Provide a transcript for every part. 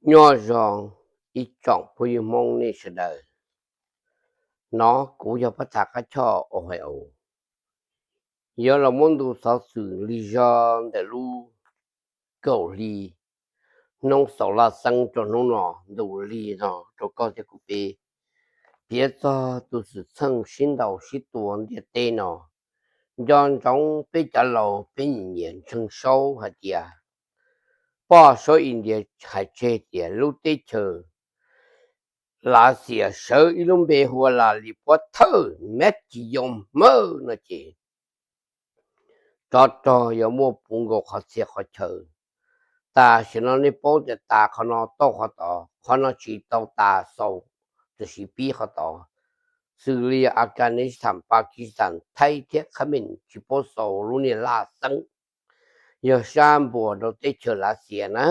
Nyob zoo ib tsoom phooj ywg Hmoob nej sawv daws. Nov kuv yog Pab Thav Qab Choj Ohio, yuav los muab ntu xov xwm lig zog ntawm lub kaum hli hnub xaus laj xeeb rau hnub no ntu lig no rau koj thiab kuv peb piav txog tus xwm txheej sib ntaus sib tua ntiaj teb no. Nco ntsoov peb cov laus peb nyiam nyiam ntseeg saub hais tias, poj saub India hais tseg tias lub teb chaws Lav Xias sawv ib lub npe hu ua Las Lis Puab Thawj Mab Ci Yoo Hmawj no ces tsov rog yog muaj puv nkaus qhov txhia qhov chaw. Tam sim no nej paub tias tas qhov no tau qhov tod, qhov no tsis tau tas xaus, tab sis pib qhov tod. Xws li Afghanistan, Pakistan, Thaib thiab Khab Mees tsis paub xaus lub niag laj xeeb. Yog sab npuas rau teb chaws Lav Xias na,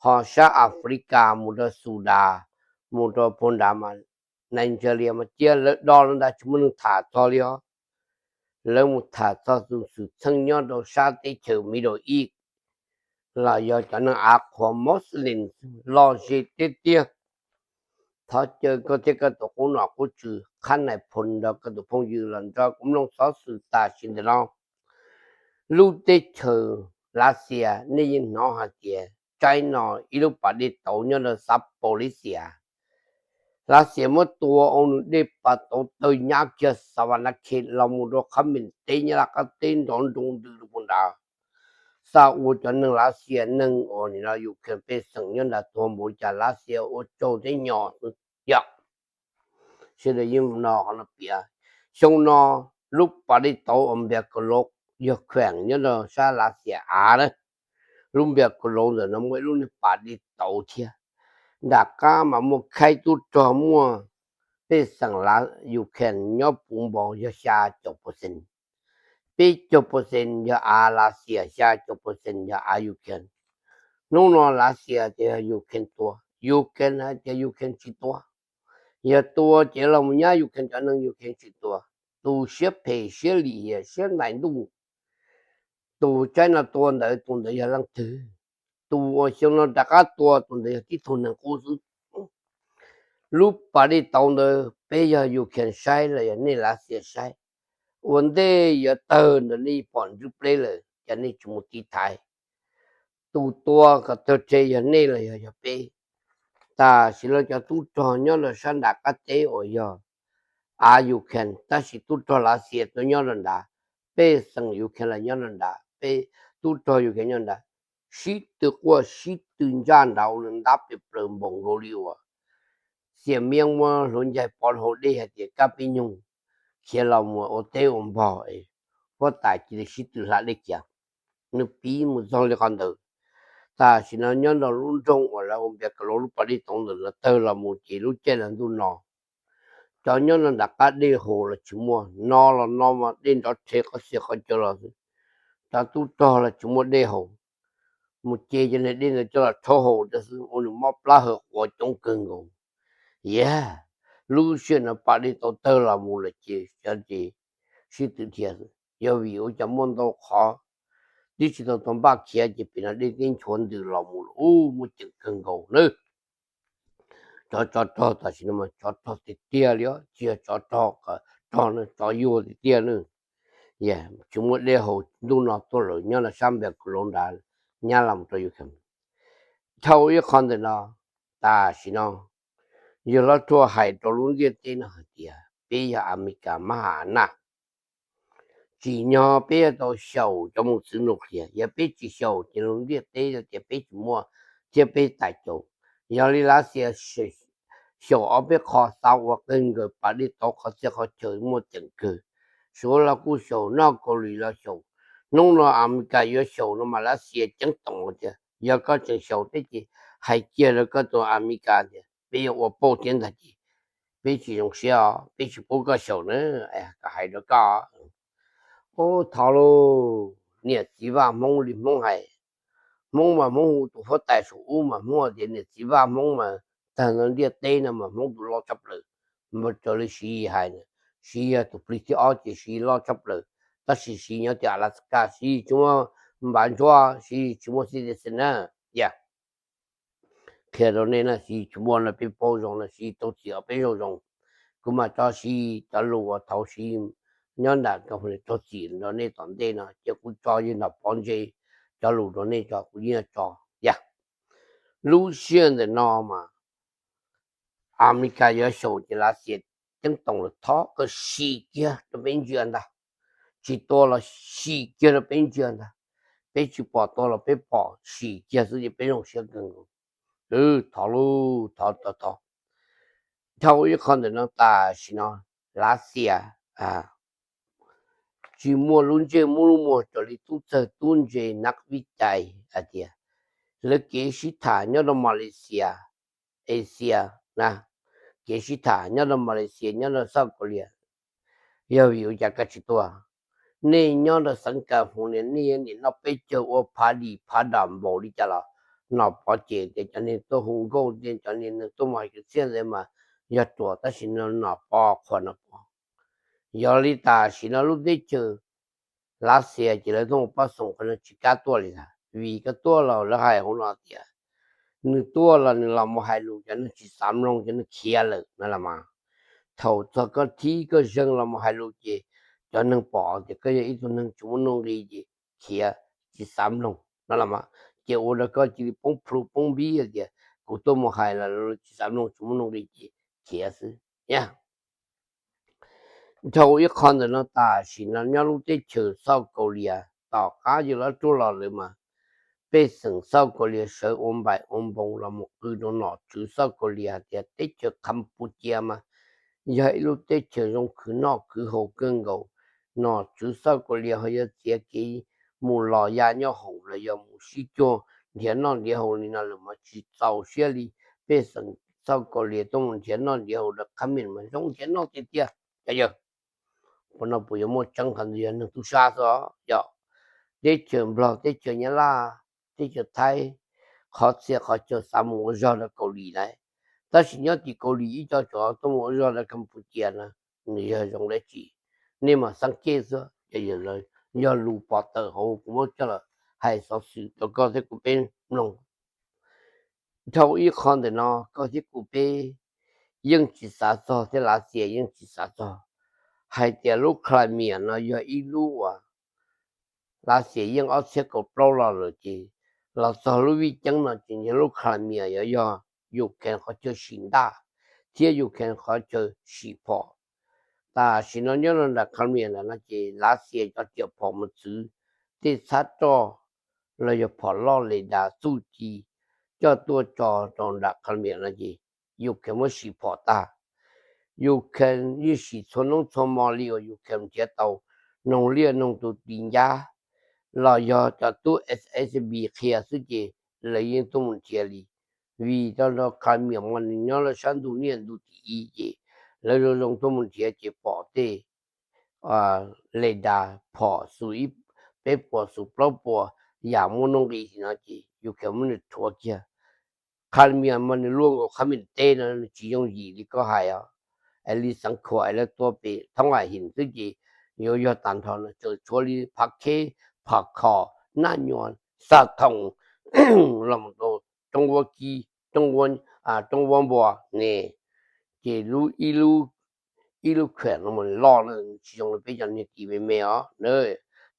ho sab Africa mus rau Sudan, mus rau Pos Nras mas Nigeria mas cia lawv do lawv ntag tsis muaj neeg tham txog li os. Lawv mus tham txog tus xwm txheej nyob rau sab teb chaws Middle East los yog cov neeg av qhuas Muslim lom zem tiag tiag. Thov caw koj thiab koj tus qub nom qub tswv qhab nais phoo nrog koj tus phooj ywg los nrog kuv mloog xov xwm tam sim ntawm no. Lub teb chaws Lav Xias nej yeej hnov hais tias China ib lub pas dej tauv nyob rau xav Pos Lis Xias. Lav Xias muab tua ua nws dej pas tauv tawg nyab kiag Xas Vas Nas Khes los mus rau Khab Mees teb, Nyab Laj qab teb nrov nroo ntws rau puag nrad. Xa ua cov neeg Lav Xias neeg uas nim no Ukraine pej xeem nyob nrad tuag npaum li cas Lav Xias ua tsaug thiab nyo xwb yom. Sawv daws yeej no qhov no piav. Xyoo no lub pas dej tauv uas npias Kaus Lauv yog kheem nyob rau sab Lav Xias av na. Lub npias Kaus Lauv ntawm no muaj ib lub niag pas dej tauv thiab. Nram qab mas muaj khaib tub rog muaj pej xeem Ukraine nyob puv npaum yog xya caum percent. Peb caug percent yog av Lav Xias, xya caum percent yog av Ukraine. Hnub no Lav Xias tias yog Ukraine tua, Ukraine hais tias Ukraine tsis tua. Yog tua ces los mus nyab Ukraine cov neeg, Ukraine tsis tua. Tus siab phem siab lim hiam siab ntais ntuj, tus tsaib no tua ntawd tus ntawd yog leej twg? Tus uas xyoo no rov qab tua tus ntawd yog tib tug neeg qub xwb. Lub pas dej tauv ntawd peb yog Ukraine saib los yog nej Lav Xias saib? Ua ntej yuav tawg ntawd nej pom ntswb pleb lawm ces nej tsis mus tiv thaiv. Tus tua kom tawg rhe yog nej los yog yog peb? Tam sim no cov tub rog nyob rau sab nram qab teb uas yog av Ukraine, tab sis tub rog Lav Xias tuaj nyob rau nrad, pej xeem Ukraine los nyob rau nrad, peb tub rog Ukraine nyob nrad, sib tw quaj sib tw ntsaj nrad ua nws ntab pes plaws npaum nkaus li uas Xias Miab muab hluav ncaig pov hauv dej hais tias kab pib nyoog khiav los mus ua teb ua npog es huab tais cia li sib tw hla dej khiav. Nws piv mus txog li qhov ntawd. Tam sim no nyob rau lub nroog uas lawv hu npias Kaus Lauv lub pas dej tauv ntawm no tawg los mus ces lub caij no ntuj no cov nyob no nram qab dej haus los tsis muaj, no los no mas dej nrov rhe qhov txhia qhov chaw los xwb. Cov tub rog los tsis muaj dej haus, mus ce cov niag dej ntawd coj los rhaub haus rau xwb ua nws mob plab haw quav coob kawg nkaus. Yog lub sij hawm no pas dej tauv tawg los mus lawm ces cov ces sib tw dhia xwb. Yog vim ua cas muaj ntau qhov twb tsis tau tau npaj khiav ces pem no dej teb nchuav ntws los mus lawm ub muaj ceem kawg nkaus na. Cov tsov rog tam sim no mas tsov rog tiag tiag li os, tsis yog tsov rog, rog no tsov yuag tiag tiag na. Tsis muaj dej haus ntuj no tuaj lawm nyob rau sab npias Kaus Lauv nrad nyab los rau Ukraine. Dhau ib qho ntawm no, tam sim no yawg Hlob Thuaj hais rau lub ntiaj teb no hais tias peb yog Amelikas mab has naj, tsim nyog peb yuav tau xyaum cov mus txwv nuclear, yog peb tsis xyaum ces lub ntiaj teb tias peb tsis muaj thiab peb tas caum. Yog li Lav Xias xyaum ob peb qho xav ua qeeg nkaws pas dej tauv qhov txhia qhov chaw muaj ceem kawg. Suav los kuj xyaum, North Korea los xyaum. Hnub no Amelikas yuav xyaum no mas Lav Xias ceeb toom tias yog koj tseem xyaum thiab ces hais kiag rau koj tus Amelikas tias peb yuav ua pauj thiab ntag ces peb tsis zoo siab os, peb tsis pub koj xyaum na, kom hais rau koj. Ub, thov lauj, niam txiv vaj Hmoob li Hmoob hais. Hmoob mas Hmoob hu tus huab tais saum ub mas Hmoob tias niam txiv vaj Hmoob mas tag nrho ntiaj teb no mas Hmoob tus loj tshaj plaws. Npaum raws li Siv Yis hais, Siv Yis yog tus plig thib ob ces Siv Yis loj tshaj plaws, tab sis Siv Yis nyob tim Alaska, Siv Yis tsis muaj npav ntsuab, Siv Yis tsis muaj citizen na. Yog qhia rau nej na, siv tsis muaj no peb paub zoo no, siv tau txim os peb zoo zoo. Kuv mam tso siv cov lus uas thaum siv nyob nram ka hu raug txim rau nej tom ntej no, ces kuv tso yog nram pov ntse cov lus rau nej tso kuv yeej tso. Yog lub sij hawm ntawm no mas Amelikas yuav xyaum ces Lav Xias ceeb toom lawm, thov koj sim kiag rau peb ntsia ntag. Tsis tua los sim kiag rau peb ntsia ntag. Peb tsis pom tua los peb pom sim kiag xwb ces peb zoo siab kawg nkaus. Thov lub, thov thov thov. Dhau ib qho ntawm no tam sim no Lav Xias tsis muaj lub ntsej muaj lub muag raws li tub txawg tub ntse nab vib cai hais tias lawv kev sib tham nyob rau Malaysia, Asia na, kev sib tham nyob rau Malaysia nyob rau South Korea. Yog vim ua cas koj tsis tuaj? Nej nyob rau xeev California nej nim no peb caug ua phav dim phav dam npaum li cas los nom pov ces tias cov neeg tuaj hu nkauj tias cov neeg tuaj mus hais kwv txhiaj ntawd mas yog ruam tab sis no nom pov qhuas nom pov. Yog li tam sim no lub teb chaws Lav Xias ces lawv tuaj mus pab xoom qhov no tsis kam tuaj li ntag, vim koj tuaj los lawv hais hauv no tias nws tuaj los nws los mus hais lus cov neeg tsis xav mloog cov neeg khiav lawm no los mas. Thaum txog koj thib koj zeeg los mus hais lus ces cov neeg pom tias koj yog ib tug neeg tsis muaj nuj nqis ces khiav tsis xav mloog no los mas. Ces ua rau koj cia li poob plhu poob npib tias kuv tuaj mus hais los tsis xav mloog tsis muaj nuj nqis ces khiav xwb. Dhau ib qho ntawm no tam sim no nyob lub teb chaws South Korea, tom qab yog lawv tuaj los lawm mas pej xeem South Korea sawv ua npaim ua npoos los mus qw rau nom tswv South Korea hais tias teb chaws Campuchia mas yog ib lub teb chaws zoo khwv noj khwv haus kawg nkaus. Nom tswv South Korea ho yuav txiav kev mus los ya nyob hoom los yog mus sib cuag nrhiav noj nrhiav haus li no lawm mas tsis txaus siab li. Pej xeem South Korea tuaj mus nrhiav noj nrhiav haus rau qhab mem mas zoo nrhiav noj tiag tiag. Cov yawg, puas no puas yuav muaj tseeb qhov ntawd yog neeg tub sab xwb os? Yog teb chaws Nplog, teb chaws Nyab Laj, teb chaws Thaib, qhov txhia qhov chaw xav mus ua zog rau Kaus Lim lawm, tab sis nyob tim Kaus Lim ib co tseem tuaj mus ua zog rau Campuchia no, nws yog zoo dab tsi? Nej mam xav kiag xwb. Yog lus pov tawm hauv kuv muab coj los hais xov xwm rau koj thiab kuv peb mloog. Dhau ib qho ntawm no koj thiab kuv peb yeej tsis xav txog thiab Lav Xias yeej tsis xav txog hais tias lub Crimea no yog ib lub uas Lav Xias yeej ob txhiab kaum plaub los lawm ces los txog lub vij ceeb no ces yog lub Crimea yuav yog Ukraine qhov chaw sim ntaj thiab Ukraine qhov chaw sim phom. Tam sim no nyob rau nram Crimea ntawm no ces Lav Xias cov riam phom mus txwv tej txhab roj los yog phom loj le das txuj ci coj tuaj tso rau nram Crimea no ces Ukraine muab sim phom tag. Ukraine yeej sim txhua hnub txhua hmo li uas Ukraine nrhiav tau noog liaj noog tus tis ncab los yog cov tub S S B qhia xwb ces lawv yeej tuaj mus nrhiav li. Vim rau rau Crimea mas nws nyob rau sab ntug niaj ntug tim ib ces lawv zoo zoo tuaj mus nrhiav ces pom tej le das phom xus ib peb puas xus plaub puas yam muaj nuj nqis no ces Ukraine muab nws rhuav kiag. Crimea mas nws luaj nkaus qhab mem teb no, nws tsis yooj yim li koj hais os. Es li xeev Khuam es lawv tua pem thoob Aim Him xwb ces yuav yog tag nrho no tseem tshuav li Phav Kheb, Phav Khom, Naj Nyuam, Xaj Thoom los mus rau Roob Vuab Kib, Roob Vuab Npua ne. Ces lub ib lub, ib lub khuam no mas loj na, tsis zoo li peb cov niag kis me me os na.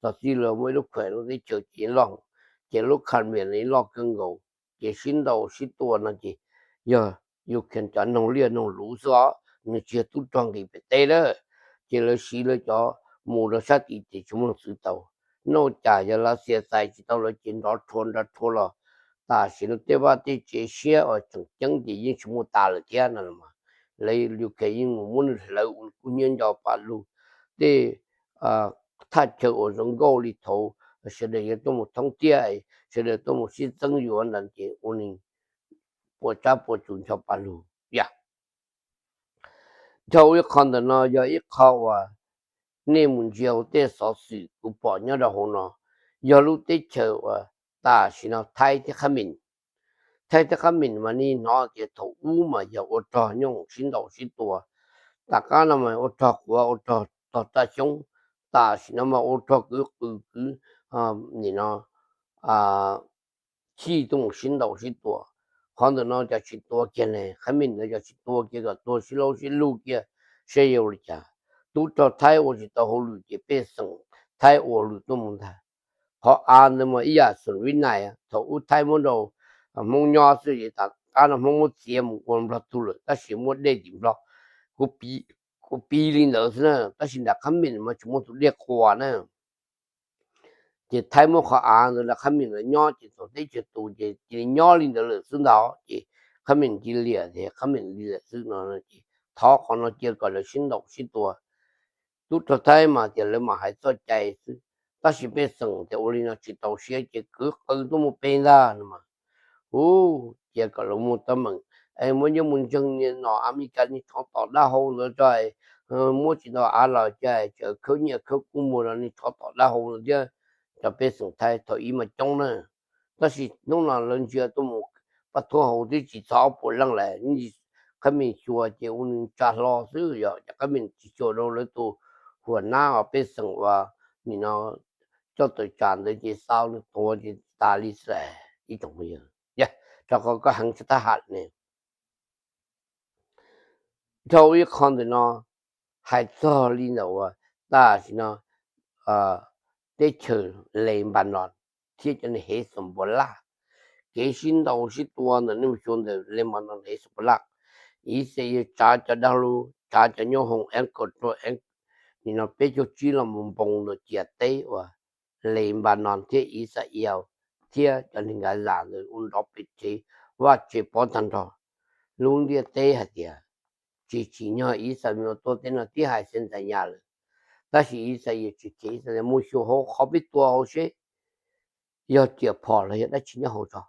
Txog txij los muaj ib lub khuam lub teb chaws ces loj, ces lub Crimea no loj kawg nkaus. Ces sib ntaus sib tua no ces yog Ukraine cov noog liaj noog luv xwb os, nws tsis yog tub rog nqis pem teb lawm. Ces lawv siv lawv cov mus rau sab tim ces tsis muaj leej txwv tau. Noj cas yog Lav Xias txais tsis tau lawv ces nrov rhua nrov rhua los tam sim no tej vaj tej tsev siab uas tseem ceeb ces yeej tsis muaj tas lawm thiab no los mas. Lawv Ukraine yeej mus muab nws hlawv ua nws kub hnyiab nco pas lug. Tej thaj chaw uas zoo nkauj li thaum sawv daws yuav tuaj mus thoob tiaj, sawv daws tuaj mus sib txeeb yuav ntawd ces ua nws puas tsab puas tsum ncho pas lug. Yog dhau ib qho ntawm no yog ib qho uas nej mus ntsia hauv tej xov xwm kuv pom nyob rau hauv no, yog lub teb chaws uas tam sim no Thaib thiab Khab Mem. Thaib thiab Khab Mem mas nej hnov tias thaum ub mas yog ua rog nyob sib ntaus sib tua, tom qab no mas ua rog quav ua rog tog raj xyoob, tam sim no mas ua rog kwv qw kwv nim no chij tuaj mus sib ntaus sib tua. qhov ntawm no cov tsis tua kiag ne, qhab mim ntawd cov tsis tua kiag kom tua sib laub sib lug kiag seb yuav ua li cas. Tub rog Thaib ua tsis tau hauj lwm ces pej xeem Thaib ua lwm tuaj mus ntag. Qhov av ntawd mas ib yam xum vib nais thaum ub Thaib muab rau Hmoob nyob xwb ces tom qab no Hmoob muab txiav mus ua Nplog tug lawm tab sis muaj dej tim Nplog. Kuv piv li ntawd xwb na, tab sis nram qhab mim mas tsis muaj tus dej quas na. Ces Thaib muab qhov av ntawd rau qhab mim ntawd nyob ces thaum teb chaws tus ces cia li nyob li ntawd lawm xwb ntag. Ces qhab mim cia li liam tias qhab mim li lawm xwb no ces thov qhov no cia kom lawv sib ntaus sib tua. Tub rog Thaib mas tias lawv mam hais txoj cai xwb, tab sis pej xeem tias ua li no tsis tau siab ces kwv qw tuaj mus pe ntag no mas. Ub, cia kom lawv muaj teeb meem es muab nyiaj mus ntseeg niag nom Amelikas niag tsov tom dab hau ntawd tso, muab tsis tau av los cas tseem khawb nyiaj khawb kub muag rau niag tsov tom dab hau ntawd thiab. Cov pej xeem Thaib thaum ub mas coob na, tab sis hnub no lawv ntsia tuaj mus paj thuab hauv twb tsis txog ob puas leej lawm, qhab mim xyuas ces ua nws tsa hlo xwb, yog cov qhab mim tsis xyuas rau lawv tus huam nab os pej xeem uas nim no coj tawm tsam ntawd ces xav nws tuag ces tas li xwb ib tsoom phooj ywg. Rau qhov koj heev tsis thab ham ne. Dhau ib qho ntawm no hais txog li ntawm uas tam sim no teb chaws Lebanon thiab cov niag Hezbollah, kev sib ntaus sib tua ntawm nej mus xyuas ntawm Lebanon Hezbollah, Israel tsav cov dab lub tsav cov nyoob hoom ev kaum rau nim no peb caug tsib los mus npoo ntawm ciam teb uas Lebanon thiab Israel thiab cov neeg Gaza ntawd ua nrov pem tsev vaj tsev pob tag nrho. Lub ntiaj teb hais tias tsis tsim nyog Israel mus tua teb no tib hais xeeb ntxais nyas lawm, tab sis Israel tsis khiav, Israel mus xyuas hauv qhov peb tua hauv seb yog riam phom los yog dab tsi nyob hauv tso.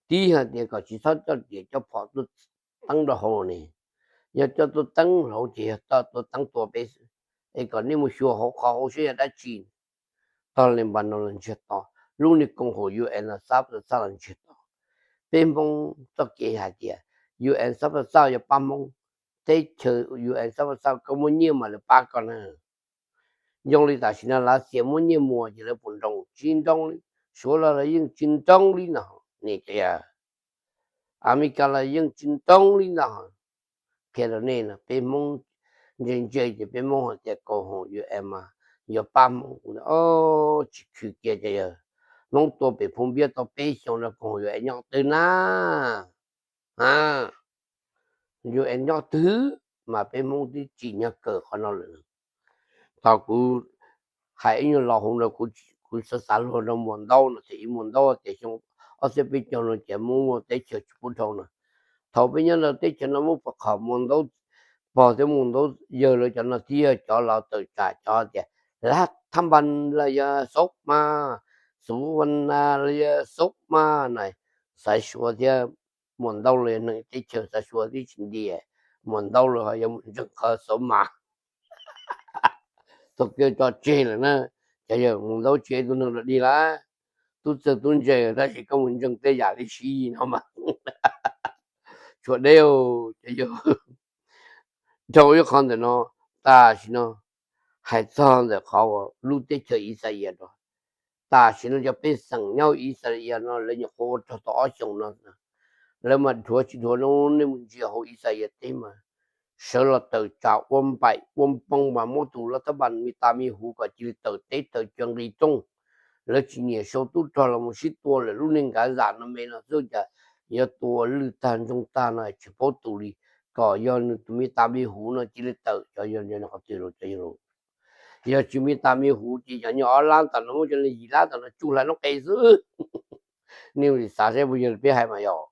Tib hais tias kom tsis txhob coj riam coj phom tuaj teeb rau hauv ne, yog coj tuaj teeb hauv ces yog coj tuaj teeb tua peb xwb, es kom nej mus xyuas hauv qhov hauv seb yog dab tsi. Tog Lebanon los ntsiag to, lub niag koom haum UN los xab pab xaj los ntsiag to. Peb Hmoob txoj kev hais tias UN xab pab xaj yog pab Hmoob, teb chaws UN xab pab xaj koj muaj nyiaj mas lawv pab koj na. Zoo li tam sim no Lav Xias muab nyiaj muag ces lawv puas nroo? Tsis nroo li. Suav los lawv yeej tsis nroo li no. Ni tias Amelikas los yeej tsis nroo li no. Qhia rau nej no, peb Hmoob ntse ntse ces peb Hmoob hais tias koom haum UN mas yog pab Hmoob, tsis khwv kiag ces yog Hmoob tua pem Phoo Npiab tau peb xyoos no koom haum UN nyob twg na? UN nyob twg mas peb Hmoob twb tsim nyog kawm qhov no lawm. Thaum kuv hais ib nyuag lo hauv no kuv xav xav luag rau Muas Ntaub no tias ib Muas Ntaub tias xyoo ob txhiab peb caug no ces Hmoob muaj teb chaws tsis pub dhau no. Thaum peb nyob rau teb chaws no muab pov qhom Muas Ntaub pog thiab Muas Ntaub yawg lawv cov no thiab yog cov los tawm tsam cov tias lab thab npas los yog xauv mas, xuv vas nas los yog xauv mas na, Xaiv Suav thiab Muas Ntaub los yog neeg teb chaws Xaiv Suav twb tsis ntiag, Muas Ntaub los ho yog mus ntseeg qhov xauv mas. Thaum kawg tso tseg lawm na, cov yawg Muas Ntaub tsis yog ib tug neeg dog dig lawm, tub txawg tub ntse tab sis koj mus ntseeg tej yam li si no mas tshuav deb. Cov yawg, dhau ib qho ntawm no, tam sim no hais txog ntawm qhov uas lub teb chaws Ixayees no, tam sim no cov pej xeem nyob Ixayees no lawv nyuam qhuav ua rog tau ob xyoos no, lawv mas dhuav tsis dhuav no nej mus ntsia hauv Ixayees teb mas sawv los tawm tsam ua npaim ua npoo mas muab tus lab thab npas me tas me huv kom cia li tawm teb tawm chaw nqis rooj. Lawv tsis nyiam sau tub rog los mus sib tua lawm, lub niag Gaza no me no xwb cas yuav tua lwj tag ntsoog tag no tsis paub tus li, kom yog nws tus me tas me huv no cia li tawm cov yog qhov twg los cov yog Yog tsis me tas me huv ces cov nyuag ob lab tom no muab cov niag yim lab tom no tsuj hlais noob qes xwb. Nej ua li xav seb puas yog li peb hais mas yog.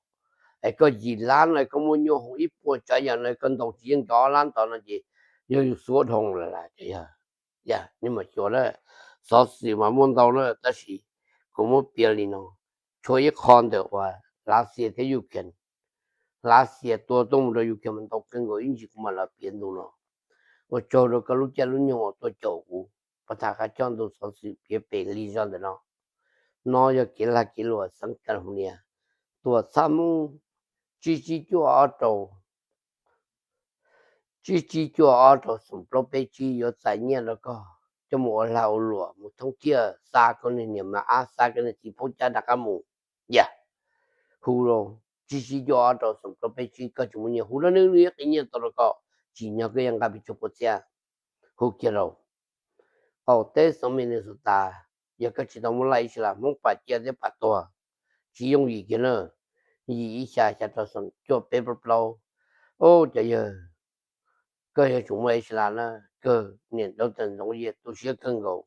Es koj yim lab no koj muaj nyuaj hoom ib puas tsav yam no koj ntaus tsis yeej cov ob lab tom no ces yog yus xuab dhoo lawm las. Nej mam xyuas na, xov xwm mas muaj ntau na tab sis kuv muab piav li no, tshuav ib qho ntawm uas Lav Xias thiab Ukraine. Lav Xias tua tuaj mus rau Ukraine mas ntau kawg nkaus ib ntsis kuv mam los piav ntu no. Ua tsaug rau koj lub caij lub nyoog uas tuaj caum kuv pab tham qab choj ntu xov xwm piav pem li zog ntawm no. No yog kev lag kev luam xeev California, tuam txhab Hmoob tsib tsib cuaj ob rau, tsib tsib cuaj ob rau xoom plaub peb tsib yuav txais nyiaj rau koj coj mus ua lag ua luam mus thoob thiaj xa koj niag niam mas ab xa koj niag txiv phaub cab rov qab mus. Yam, hu rau tsib tsib cuaj ob rau xoom rau peb tsib, koj tsis muaj nyiaj hu rau nws, nws yuav qiv nyiaj tau rau koj, tsim nyog koj yuav nqa pes tsawg puas txhiab, hu kiag rau. Qaum teb xeev Minnesota, yog koj tsis tau muaj laj Islas, Hmoob pam cia thiab pam tuag, tsis yooj yim kiag na. Yim ib xya xya rau xoom cuaj peb plaub plaub. Au cov yawg, koj yuav tsum muaj Islas na, kawg niam nraug tawm ntxoov yias tu siab kawg nkaus.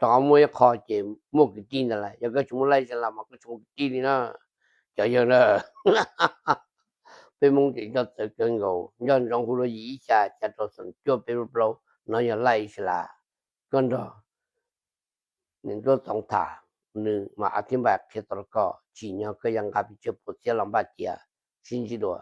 Rau qhov muaj ib qho ces muaj kwv tij ntawd lawm, yog koj tsis muaj laj Islas mas koj tsis muaj kwv tij li na. Cov yawg na, peb Hmoob ces nco txawv kawg nkaus, nco ntsoov hu rau yim ib xya xya rau xoom cuaj peb plaub plaub, no yog laj Islas. Koj nrog niam ntuj txoov tham, nws mas a thib npais qhia tau rau koj, tsim nyog koj yuav nqa pes tsawg puas txhiab los npaj cia. Sib ntsib dua.